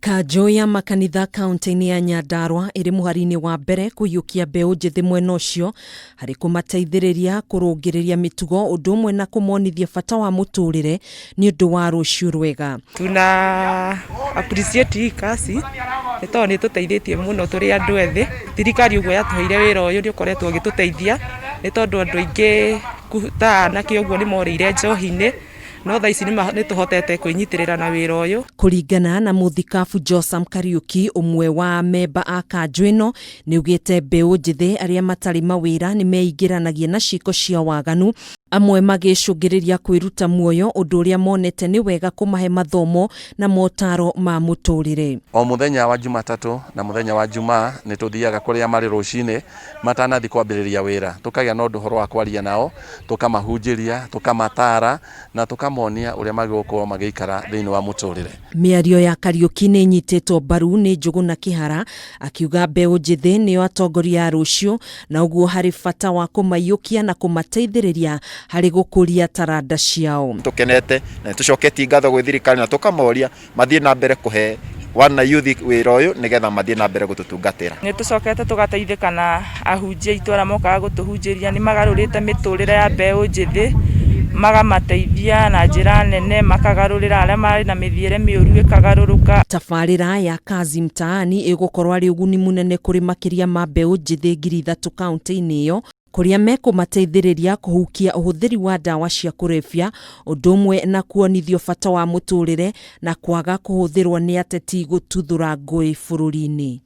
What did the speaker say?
Kanjũ ya makanitha kaunti-inĩ ya Nyandarua ĩrĩ mũhari-inĩ wa mbere kũiyũkia mbeũ njĩthĩ mwena ũcio harĩ kũmateithĩrĩria kũrũngĩrĩria mĩtugo ũndũ ũmwe na kũmonithia bata wa mũtũrĩre nĩ ũndũ wa rũciũ rwega. Tuna appreciate hii kazi nĩ tondũ nĩ tũteithĩtie mũno tũrĩ andũ ethĩ. Thirikari ũguo yatũheire wĩra ũyũ nĩ ũkoretwo ũgĩtũteithia nĩ tondũ andũ aingĩ ta anake ũguo nĩ morĩire njohi-inĩ, no thaa ici nĩ tũhotete kwĩnyitĩrĩra na wĩra ũyũ. Kũringana na mũthikabu Josam Kariuki, ũmwe wa memba a kanjũ ĩno, nĩ ugĩte mbeũ njĩthĩ arĩa matarĩ mawĩra nĩ meingĩranagia na ciĩko cia waganu, amwe magĩcũngĩrĩria kwĩruta muoyo, ũndũ ũrĩa monete nĩ wega kũmahe mathomo na motaro ma mũtũrĩre. O mũthenya wa Jumatatũ na mũthenya wa Jumaa nĩ tũthiaga kũrĩa marĩ rũcinĩ matanathiĩ kwambĩrĩria wĩra, tũkagĩa na ũndũ ũhoro wa kwaria nao, tũkamahunjĩria, tũkamatara na tũkamonia ũrĩa magĩrĩirwo gũkorwo magĩikara thĩinĩ wa mũtũrĩre. Mĩario ya Kariuki nĩ ĩnyitĩtwo mbaru nĩ Njũgũna Kĩhara, akiuga mbeũ njĩthĩ nĩo atongoria a rũciũ na ũguo harĩ bata wa kũmaiyũkia na kũmateithĩrĩria harĩ gũkũria taranda ciao. Tũkenete na nĩtũcoketie ngatho gwĩ thirikari na tũkamoria mathiĩ na mbere kũhe wana youth wĩra ũyũ nĩgetha mathiĩ na mbere gũtũtungatĩra. Nĩ tũcokete tũgateithĩka na ahunjia aitũ arĩa mokaga gũtũhunjĩria, nĩ magarũrĩte mĩtũrĩre ya mbeũ njĩthĩ, magamateithia na njĩra nene, makagarũrĩra arĩa marĩ na mĩthiĩre mĩũru ĩkagarũrũka. Tabarĩra ya Kazi Mtaani ĩgũkorwo arĩ ũguni mũnene kũrĩ makĩria ma mbeũ njĩthĩ 3,000 kaunti-inĩ ĩyo, kũrĩa mekũmateithĩrĩria kũhukia ũhũthĩri wa ndawa cia kũrebia, ũndũ ũmwe na kuonithio bata wa mũtũrĩre na kwaga kũhũthĩrwo nĩ ateti gũtuthũra ngũĩ bũrũri-inĩ.